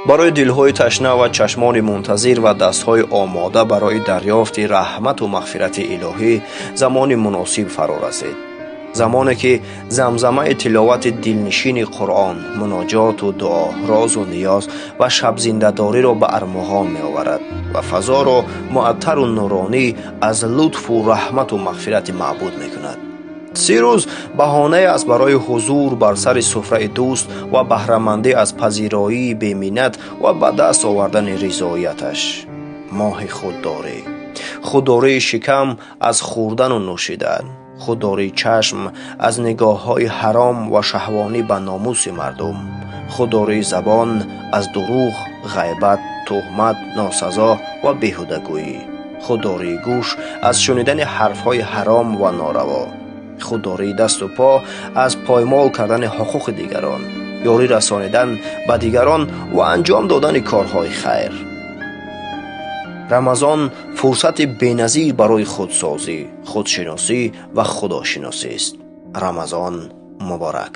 Барои дилҳои ташна ва чашмони мунтазир ва дастҳои омода барои дарёфти раҳмату мағфирати илоҳӣ замони муносиб фаро расид. Замоне ки замзамаи тиловати дилнишини Қуръон, муноҷоту дуо, розу ниёз ва шабзиндадориро ба армуғон меоварад ва фазоро муаттару нуронӣ аз лутфу раҳмату мағфирати маъбуд мекунад. 30 рӯз баҳонае аст барои ҳузур бар сари суфраи дӯст ва баҳрамандӣ аз пазироии беминнат ва ба даст овардани ризояташ. Моҳи худдорӣ, худдории шикам аз хӯрдану нӯшидан, худдории чашм аз нигоҳҳои ҳаром ва шаҳвонӣ ба номуси мардум, худдории забон аз дурӯғ, ғайбат, туҳмат, носазо ва беҳудагӯӣ, худдории гӯш аз шунидани ҳарфҳои ҳаром ва нораво, худдории дасту по аз поймол кардани ҳуқуқи дигарон, ёрӣ расонидан ба дигарон ва анҷом додани корҳои хайр. Рамазон фурсати беназир барои худсозӣ, худшиносӣ ва худошиносист. Рамазон муборак.